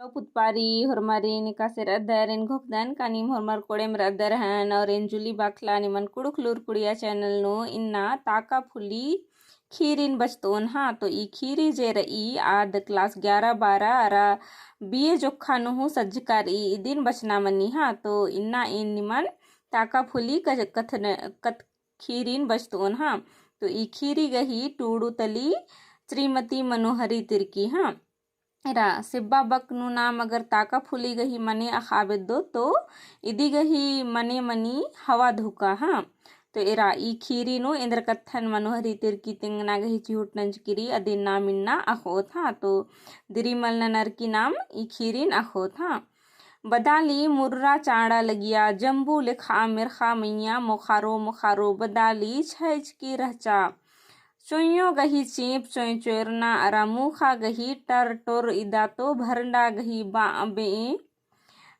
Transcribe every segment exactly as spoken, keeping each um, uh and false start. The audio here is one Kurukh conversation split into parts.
तो पुतपारी होरमारिन एकासे रअदर, एन घोखदन का नीम होरमर कोड़ेम रअदर हन और एन जूली बाखला निमन कुँड़ुख़ लूरपुड़िया channel नू इन्ना ताका फुली खीरिन बचतोन हाँ। तो ई खीरी जे रई आद class ग्यारह बारह अरा B A जोक्खा नू हूँ सज्जका रई इदिन बचना मनी हाँ। तो इन्ना एन निमन ताका फुली क-, कथन-, कत-, खीरिन बचतोन हाँ। तो ई खीरी गही टूड़ू तली श्रीमती मनोहरी तिर्की हाँ। एरा सिब्बा बक नू नाम अगर ताका फुली गही मने अख़ा बेद्दो तो इदी गही मने मनी हवा धुका हाँ। तो एरा ई खीरी नू एन्देर कत्थन मनोहरी तिर्की तिंगना गही चिहुट नंजकी रई अदिन नाम इन्ना अख़ोत हाँ। तो दिरी मल ननर की नाम ई खीरिन अख़ोत हाँ। बदाली मुर्रा चाड़ा लगिया, जम्बू लेखा मेरखा मइय्याँ मोखारो मोखारो, बदाली छइचकी रहचा। चोइयों गही चेंप चोंय चोयरना अरा मूखा गही टर टोर इदा तो भरंडा गही बा-, बें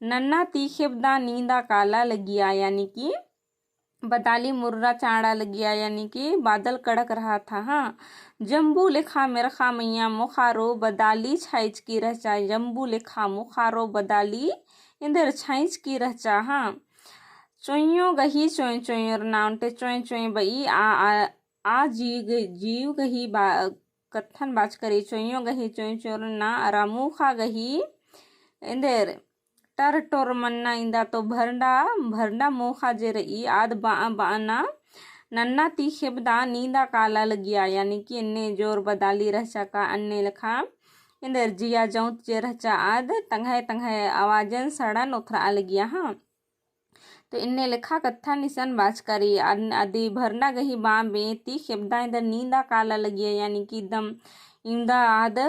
नन्ना ती खेबदा नींदा काला लगिया, यानी कि बदाली मुर्रा चाड़ा लगिया, यानी कि बादल कड़क रहा था। हाँ, जम्बू लेखा मेरखा मइय्याँ मोखारो बदाली छाइचकी रहचा, जम्बू लेखा मोखारो बदाली एन्देर छाइचकी रहचा। हाँ, चोइयों गही चोंय चोंय रना ओन्टे चोंय चोंय बई आ, आ, आ जीव ग-, जीव गही बा-, कत्थन बाचका रई। चोइयों गही चोंय चोंय रना अरा मूखा गही एन्देर टर टोर मन्ना इन्दा तो भरंडा, भरंडा मोखा जे रई आद बआ बअना नन्ना ती खेबदा नींदा काला लगिया, यानी कि एन्ने जोर बदाली रहचा का अन्ने लेखा एन्देर जिया जौत जे रहचा आद तंग्है तंग्है आवाजन सड़न ओथरआ लगिया। हाँ, तो एन्ने लेखा कत्थन इसन बाचका रई। अन-, अदी भरंडा गही बआ बें ती खेबदा एन्देर नींदा काला लगिया, यानी कि एकदम इन्दा आद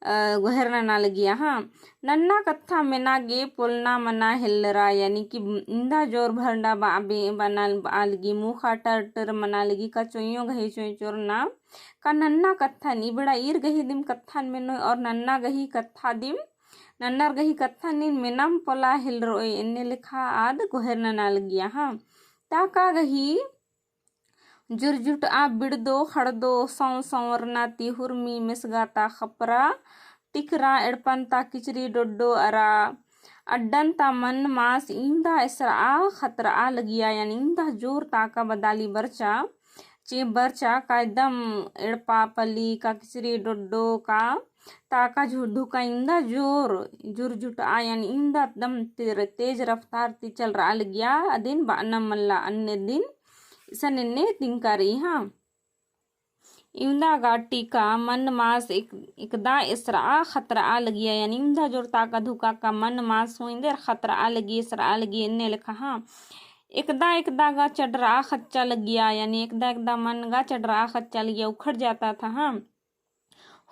अ, गोहेर नना लगिया। हाँ, नन्ना कत्था मेना गे पोलना मना हेल्लरा, यानी कि इन्दा जोर भरंडा बआ बें बना बआ लगी, मूखा टर टर मना लगी का चोइयों गही चोंय चोंय रना का नन्ना कत्थन इबड़ा ईर गही दिम कत्थन मेनोय और नन्ना गही कत्था दिम नन्नर गही कत्थन नीन मेनम पोला हेल्लरोय एन्ने लेखा आद गोहेर नना लगिया। हाँ, ताका गही जुरजुटआ बिड़दो खड़दो सौं सौं रना ती हुरमी मेसगा ता खपरा टिकरा एड़पन ता किचरी डोड्डो अरा अड्डन ता मन मास इन्दा एसरआ खतरआ लगिया, यानी इन्दा जोर ताका बदाली बरचा, चेंप बरचा का एकदम एड़पा पली का किचरी डोड्डो का ताका झु-, धुका इन्दा जोर जुरजुटआ, यानी इन्दा एकदम तेर-, तेज रफ्तार ती चलरआ लगिया, अदिन बअना मल्ला अन्ने दिन इसन एन्ने तिंका रई। हाँ, इवंदा गा टीका मन मास एक-, एकदा एसरआ खतरआ लगिया, यानी इवंदा जोर ताका धुका का मन मास हूँ एन्देर खतरआ लगी, एसरआ लगी, एन्ने लेखा। हाँ, एकदा एकदा गा चडरआ खच्चा लगिया, यानी एकदा एकदा मन गा चडरआ खच्चा लगिया, उखड़ जाता था। हाँ,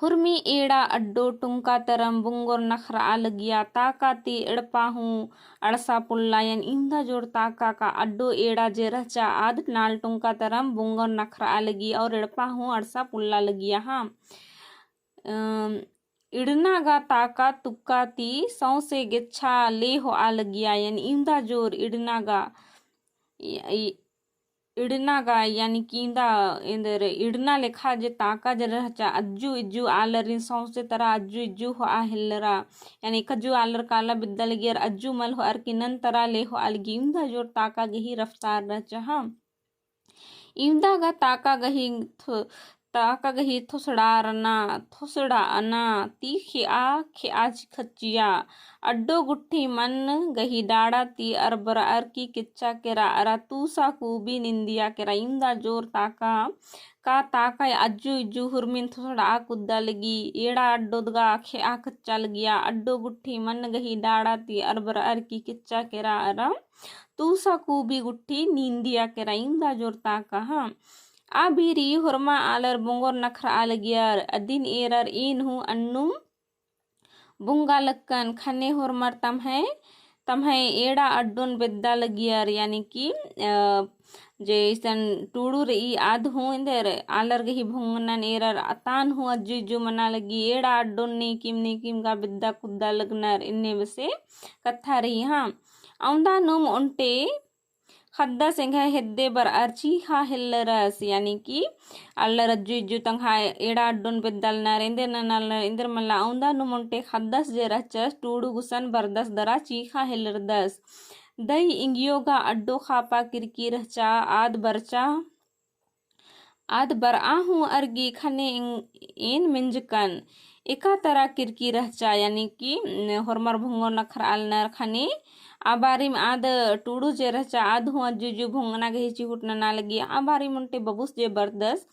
हुरमी एड़ा अड्डो टुंका तरम बुंगोर नखरआ लगिया, ताका ती एड़पा हूँ अड़सा पुल्ला, यानी इवंदा जोर ताका का अड्डो एड़ा जे रहचा आद नाल टुंका तरम बुंगोर नखरआ लगी और एड़पा हूँ अड़सा पुल्ला लगिया। हाँ, अम, इड़ना गा ताका तुक्का ती सौंसे गेच्छा ले होआ लगिया, यानी इवंदा जोर इड़ना गा, इ-, इ-, इड़ना गा, यानी कि इवंदा एन्देर इड़ना लेखा जे ताका जे रहचा, अज्जु इज्जु आलरिन सौंसे तरा अज्जु इज्जु होआ हेल्लरा, यानी कज्जु आलर काला बिद्दा लगियर अज्जु मल होअर कि नन तरा ले होआ लगी, इवंदा जोर ताका गही रफ्तार रहचा। हाँ, इवंदा गा ताका गही थो-, ताका गही थोसड़ा रना, थोसड़ा अना, ती खेआ, खेआ चिखचिया, अड्डो गुट्ठी मन गही डाड़ा ती अरबरअर की किच्चा केरा अरा तूसा कूबी निंदिया केरा, इवंदा जोर ताका, का ताका अज्जु इज्जु हुरमिन थोसड़ा कुद्दा लगी, एड़ा अड्डोदगा खेआ कच्चा लगिया, अड्डो गुट्ठी मन गही डाड़ा ती अरबरअर की किच्चा केरा अरा तूसा कूबी गुट्ठी निंदिया केरा, इवंदा जोर ताका। हाँ, आ बीरी होरमा आलर बुंगोर नखरआ लगियर, अदिन एरर एन हूँ अन्नुम बुंगा लक्कन, खने होरमर तम्है, तम्है एड़ा अड्डोन बेद्दा लगियर, यानी कि, अ, जे इसन टूड़ू रई आद हूँ एन्देर आलर गही भुंगनन एरर अतान हूँ अज्जु इज्जु मना लगी, एड़ा अड्डोन नेकिम नेकिम गा बेद्दा कुद्दा लगनर, एन्ने बेसे कत्था रई। हाँ, अवंदा नुम ओन्टे ख़द्दस एंग्है हेद्दे बरअर चीख़ा हेल्लरस, यानी कि आलर अज्जु इज्जु तंग्है एड़ा अड्डोन बेद्दालनर, एन्देर ननालनर, एन्देर मल्ला अउन्दा नुम ओन्टे ख़द्दस जे रहचस, टूड़ू गुसन बरदस दरा चीख़ा हेल्लरदस। दई इंगियो गा अड्डो ख़ापा किरकी रहचा, आद बरचा, आद बरआ हूँ अरगी ख़ने एन, एन मेंजकन। एका तरा किरकी रहचा, यानी कि होरमर भोंगोर नखरआलनर ख़ने आ बारिम आद टूड़ू जे रहचा, आद हूँ अज्जु इज्जु भोंगना गही चिहुट नना लगी। आ बारिम ओन्टे बबुस जे बरदस,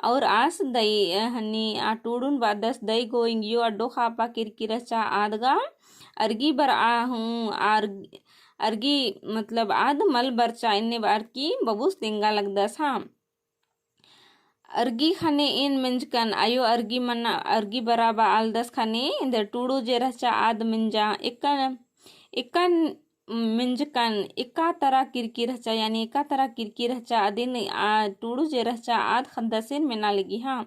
और आस दई, हनी आ टूड़ून बअदस, दई गो इंगियो अड्डो ख़ापा किरकी रहचा, आद गा अरगी बरआ हूँ, अरगी, मतलब आद मल बरचा, एन्ने बअर की बबुस तेंगा लगदस, हाँ। अरगी ख़ने एन मेंजकन, अयो अरगी मना, अरगी बरआ बआलदस ख़ने, एन्देर टूड़ू जे रहचा आद मेंजा, एकन, एकन मेंजकन, एका तरा किरकी रहचा, यानी एका तरा किरकी रहचा, अदिन आ टूड़ू जे रहचा आद ख़द्दसेन मेना लगी, हाँ।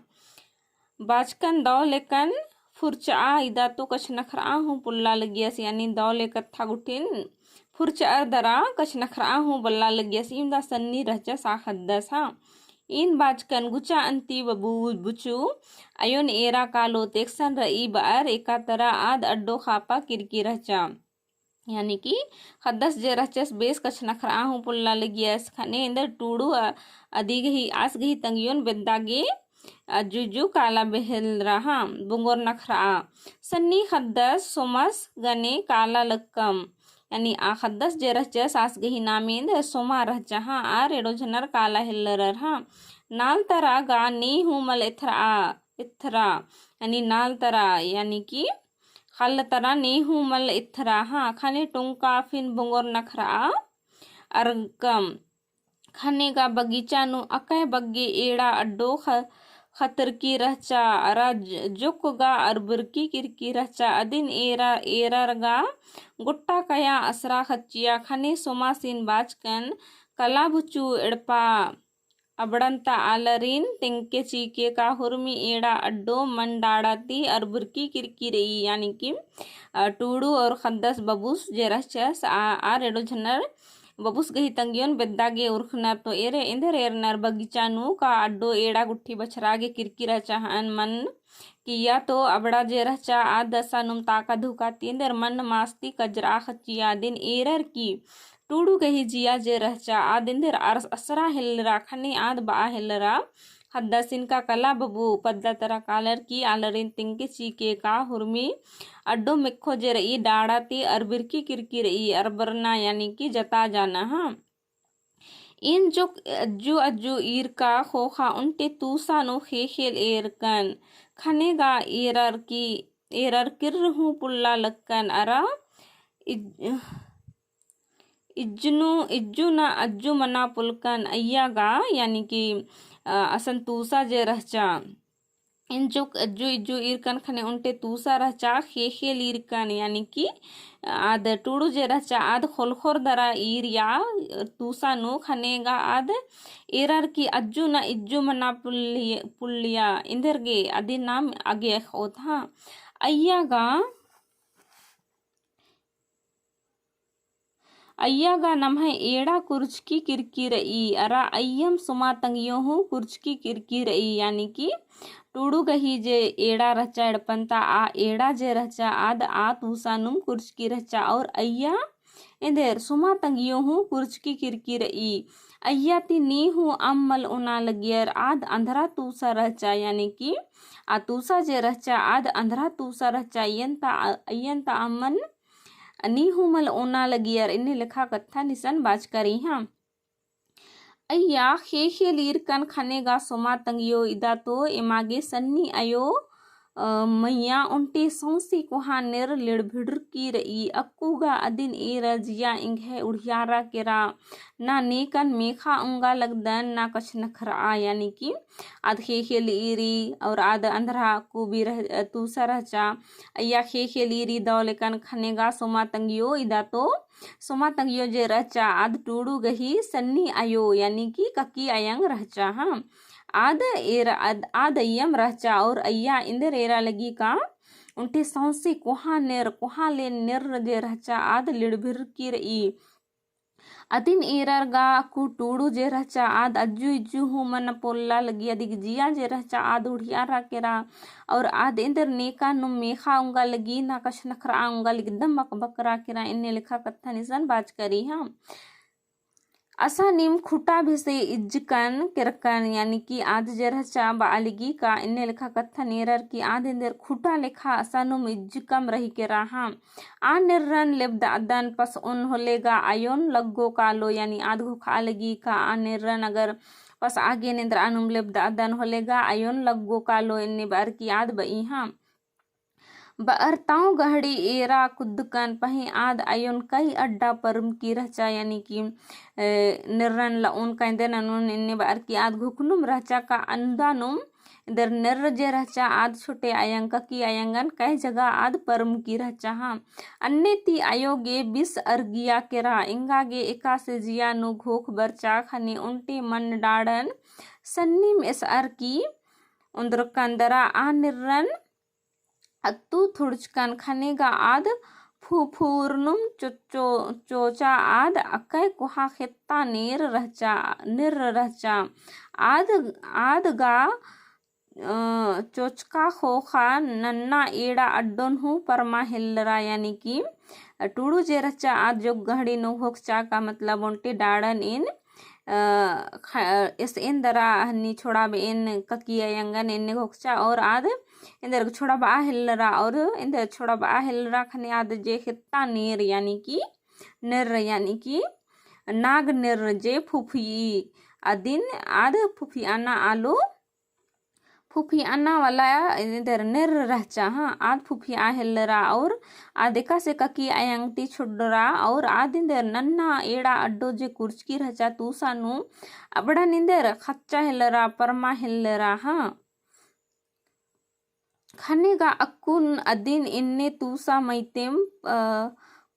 बाचकन दव लेकन फुरचआ, इदा तो कछनखरआ हूँ पुल्ला लगियस, यानी दव ले कत्था गुट्ठिन फुरचअर दरा कछनखरआ हूँ बल्ला लगियस, इवंदा सन्नी रहचस आ ख़द्दस, हाँ। एन बाचकन गुचा अन्ती बबु बुचु, अयोन एरा कालोत एकसन रई बअर एका तरा आद अड्डो ख़ापा किरकी रहचा। यानी कि ख़द्दस जे रहचस बेस कछनखरआ हूँ पुल्ला लगियस ख़ने एन्देर टूड़ू अ-, अदी गही आस गही तंगियोन बेद्दा गे अज्जु इज्जु काला बेहेलरा, हाँ, भोंगोर नखरआ। सन्नी ख़द्दस सोमस गने काला लक्कम। यानी आ ख़द्दस जे रहचस आस गही नामे एन्देर सोमा रहचा, हाँ, आर एड़ो झनर काला हेल्लरर, हाँ। नाल तरा गा नी हूँ मल एथरआ, एथरा, यानी नाल तरा, यानी कि ख़ल्ल तरा नी हूँ मल एथरा, हाँ, ख़ने टोंका फिन भोंगोर नखरआ अरकम। ख़ने गा बगीचा नू अकय बग्गे एड़ा अड्डो ख-, ख़तरकी रहचा, अरा ज-, जोक गा अरबरकी किरकी रहचा, अदिन एरा, एरर गा गोट्टा कया असरा ख़च्चिया, ख़ने सोमासिन बाचकन कला बुचु एड़पा अबड़न ता आलरिन तेंगके चीके का हुरमी एड़ा अड्डो मन डाड़ा ती अरबरकी किरकी रई, यानी कि, अ, टूड़ू और ख़द्दस बबुस जे रहचस, आ, आर एड़ो झनर बबुस गही तंगियोन बेद्दा गे उरखनर तो एरे एन्देर एरनर बगीचा नू का अड्डो एड़ा गुट्ठी बछरा गे किरकी रहचा हन मन किया तो अबड़ा जे रहचा आद दसा नुम ताका धुका ती एन्देर मन मास्ती कजरा ख़च्चिया अदिन एरर की टूड़ू गही जिया जे रहचा, आद एन्देर अर-, असरा हेलरा ख़ने आद बआ हेलरा, ख़द्दसिन का कला बबु पद्दा तरा कालर की आलरिन तेंगके चीके का हुरमी अड्डो मेक्खो जे रई, डाड़ा ती अरबिरकी किरकी रई, अरबरना यानी कि जता जाना, हाँ। एन जोक अज्जु अज्जु ईरका ख़ोख़ा ओन्टे तूसा नू ख़ेख़ेल एरकन, ख़ने गा एरर की, एरर किर्र हूँ पुल्ला लक्कन, अरा इज-, इज्जनू, इज्जू ना अज्जू मना पुलकन अइय्या गा, यानी कि, अ, असन तूसा जे रहचा। एन जोक अज्जू इज्जू ईरकन ख़ने ओन्टे तूसा रहचा, ख़ेख़ेल ईरकन, यानी कि, अ, आद टूड़ू जे रहचा, आद ख़ोलख़ोर दरा ईरिया, अ, तूसा नू ख़ने गा आद एरर की अज्जू ना इज्जू मना पुल्लिया, पुल्लिया, एन्देर गे अदिन नाम अगे अख़ोत, हाँ। अइय्या गा, अइय्या गा नम्है एड़ा कुर्चकी किरकी रई, अरा अइय्यम सोमा तंगियो हूँ कुर्चकी किरकी रई, यानी कि टूड़ू गही जे एड़ा रहचा एड़पन ता आ एड़ा जे रहचा आद आ तूसा नुम कुर्चकी रहचा, और अइय्या एन्देर सोमा तंगियो हूँ कुर्चकी किरकी रई। अइय्या ती नी हूँ अम्म मल ओना लगियर आद अंधरा तूसा रहचा, यानी कि आ तूसा जे रहचा आद अंधरा तूसा रहचा, अइय्यन ता, अइय्यन ता अम्मन नी हूँ मल ओना लगियर, एन्ने लेखा कत्थन इसन बाचका रई, हाँ। अइय्या ख़ेख़ेल ईरकन ख़ने गा सोमा तंगियो इदा तो एमा गे सन्नी अयो, अ, मइय्याँ ओन्टे सौंसे कोहा नेर लिड़भिड़रकी रई, अक्कु गा अदिन एरा जिया एंग्है उड़ियारा केरा, ना नेकन मेख़ा ओंगा लगदन, ना कछनखरआ, यानी कि आद ख़ेख़ेल ईरी, और आद अंधरा अक्कु भी रह-, तूसा रहचा, अइय्या ख़ेख़ेल ईरी दव लेकन ख़ने गा सोमा तंगियो इदा तो सोमा तंगियो जे रहचा, आद टूड़ू गही सन्नी अयो, यानी कि ककी अयंग रहचा, हाँ। आद एर-, आद, आद अइय्यम रहचा, और अइय्या एन्देर एरा लगी का, ओन्टे सौंसे कोहा नेर, कोहा ले नेर जे रहचा, आद लिड़भिरकी रई। अदिन एरर गा अक्कु टूड़ू जे रहचा आद अज्जु इज्जु हूँ मना पोल्ला लगी, अदिक जिया जे रहचा आद उड़ियारा केरा। और आद एन्देर नेका नुम मेखा ओंगा लगी, ना कछनखरआ ओंगा लगी, एकदम बकबकरा केरा, एन्ने लेखा कत्थन इसन बाचका रई हाँ। असानिम खुटा भेसे इज्जकन केरकन, यानी कि आद जे रहचा बआ लगी का एन्ने लेखा कत्थन एरर कि आद एन्देर खुटा लेखा असानुम इज्जकम रही केरा हाँ। आ नेर्रन लेबदअदन पसओन होले गा अयोन लग्गो कालो, यानी आद घोखआ लगी का आ नेर्रन अगर पसआ गे एन्देर आनुम लेबदअदन होले गा अयोन लग्गो कालो, एन्ने बअर की आद बई हाँ। बअर तौं गहड़ी एरा कुद्दकन पहें आद अयोन कई अड्डा परमकी रहचा, यानी कि, ए, नेर्रन लओन कैंदे ननोन एन्ने बअर की आद घुकनुम रहचा का अन्दानुम एन्देर नेर्र जे रहचा आद छोटे अयंग ककी अयंगन कई जगह आद परमकी रहचा हाँ। अन्ने ती अयो गे बिस अरगिया केरा, एंगा गे एकासे जिया नू घोख बरचा ख़ने ओन्टे मन डाड़न सन्निम एसअर की ओन्द्रकन दरा आ नेर्रन अत्तु थुड़चकन ख़ने गा आद फुफुरनुम चो-, चो-, चोचा आद अकय कोहा खेत्ता नेर रहचा, नेर रहचा। आद, आद गा, अ, चोचका ख़ोख़ा नन्ना एड़ा अड्डोन हूँ परमा हेल्लरा, यानी कि टूड़ू जे रहचा आद जोक गहड़ी नू घोखचा का मतलब ओन्टे डाड़न एन अ, ख-, एस एन दरा हन्नी छोड़ा बएन ककी अयंगन एन्ने घोखचा और आद एन्देर छोड़ा बआ हेल्लरा और एन्देर छोड़ा बआ हेल्लरा ख़ने आद जे खेत्ता नेर यानी कि नेर यानी कि नाग नेर जे फुफी अदिन आद फुफी आना आलो फुफी आना वाला एन्देर नेर रहचा, हाँ, आद फुफी आ हेल्लरा और आद एकासे ककी अयंग ती छोड़रा और आद एन्देर नन्ना एड़ा अड्डो जे कुर्चकी रहचा तूसा नू अबड़न एन्देर ख़च्चा हेल्लरा, परमा हेल्लरा, हाँ। ख़ने गा अक्कुन अदिन एन्ने तूसा मइतेम, अ,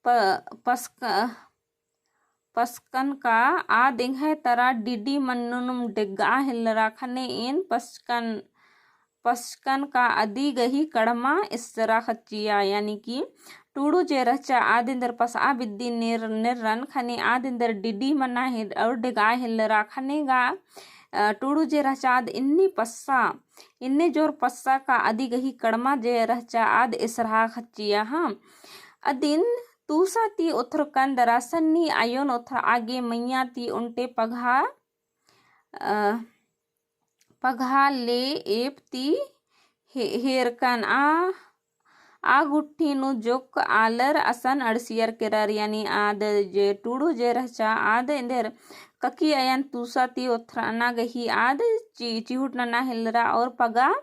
प-, पसक-, पसकन का आद एंग्है तरा डिडी मन्नुनुम डेग्गा हेल्लरा ख़ने एन पसकन, पसकन का अदी गही कड़मा एस्सरा ख़च्चिया, यानी कि टूड़ू जे रहचा आद एन्देर पसआ बिद्दी नेर, नेर्रन ख़ने आद एन्देर डिडी मन्ना हेल-, और डेग्गा हेल्लरा ख़ने गा, अ, टूड़ू जे रहचा आद इन्नी पस्सा, इन्ने जोर पस्सा का अदी गही कड़मा जे रहचा आद एसरहा ख़च्चिया, हाँ। अदिन तूसा ती ओथरकन दरा सन्नी अयोन ओथरआ गे मइय्याँ ती ओन्टे पगहा, अ, पगहा ले एप ती हे-, हेरकन आ, आ गुट्ठी नू जोक आलर असन अंड़सियर केरर, यानी आद जे टूड़ू जे रहचा आद एन्देर ककी अयन तूसा ती ओथरअना गही आद चि-, चिहुट नना हेल्लरा और पगा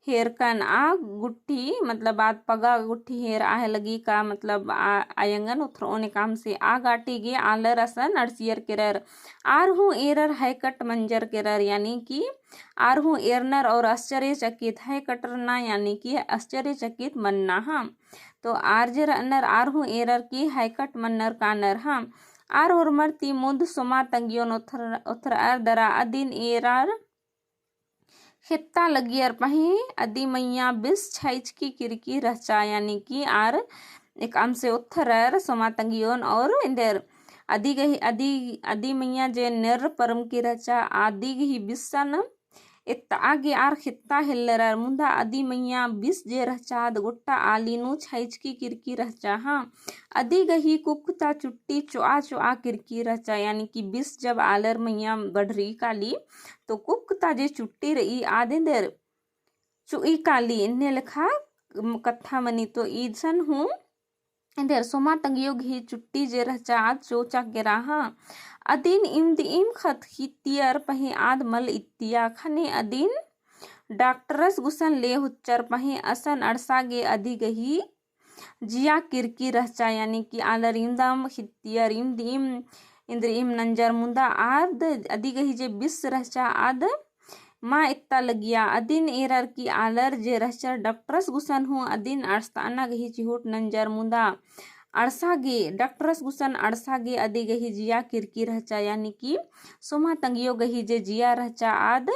हेरकन आ गुट्ठी, मतलब आद पगा गुट्ठी हेरआ लगी का, मतलब आ, अयंगन ओथरओन एकअम से आ गाटी गे आलर असन अंड़सियर केरर। आर हूँ एरर हैकट मंजर केरर, यानी कि आर हूँ एरनर और आश्चर्यचकित हैकटरना, यानी कि आश्चर्यचकित मन्ना, हाँ। तो आर जे रअनर आर हूँ एरर की हैकट मन्नर कानर, हाँ। आर होरमर ती मुन्द सोमा तंगियोन ओथर-, ओथरअर दरा अदिन एरर खेत्ता लगियर पहें अदी मइय्याँ बिस छाइचकी किरकी रहचा, यानी कि आर एकअम से ओथरर सोमा तंगियोन और एन्देर अदी गही, अदी, अदी मइय्याँ जे नेर परमकी रहचा, अदी गही बिसन एत्तआ गे आर खेत्ता हेल्लरर, मुन्दा अदी मइय्याँ बिस जे रहचा आद गोट्टा आली नू छाइचकी किरकी रहचा, हाँ। अदी गही कुक्कता चुट्टी चोआ चोआ किरकी रहचा, यानी कि बिस जब आलर मइय्याँ बढ़री काली, तो कुक्कता जे चुट्टी रई आद एन्देर चुई काली, एन्ने लेखा कत्था मनी। तो इसन हूँ एन्देर सोमा तंगियो गही चुट्टी जे रहचा आद चोचा केरा, हाँ। अदिन इम्द इम ख़त खित्तियर पहें आद मल इत्तिया ख़ने अदिन डॉक्टरस गुसन ले हुच्चर पहें असन अंड़सा गे अदी गही जिया किरकी रहचा, यानी कि आलर इम्दम खित्तियर इम्द इम एन्देर इम नंजर, मुन्दा आद अदी गही जे बिस रहचा आद मा एत्ता लगिया। अदिन एरर की आलर जे रहचर डॉक्टरस गुसन हूँ अदिन अंड़सतअना गही चिहुट नंजर, मुन्दा अंड़सा गे, डॉक्टरस गुसन अंड़सा गे अदी गही जिया किरकी रहचा, यानी कि सोमा तंगियो गही जे जिया रहचा आद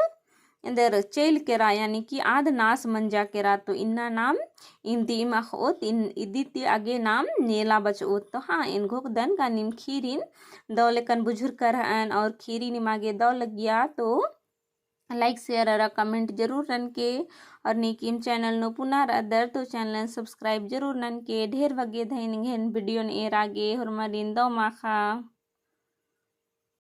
एन्देर चइल केरा, यानी कि आद नास मंजा केरा, तो इन्ना नाम इन्ती इमा अख़'ओत, इन इदी ती आगे नाम नेला बच'ओत। तो हाँ, एन घोखदन का नीम खीरिन दव लेकन बुझुरका र'अन और खीरी निमा गे दव लगिया तो like, share अरा comment जरूर ननके। और नीकिम channel नू पुना र'अदर तो channel subscribe जरूर ननके। ढेर बग्गे धइन एंग्है video न एरा गे, होरमारिन दव माखा।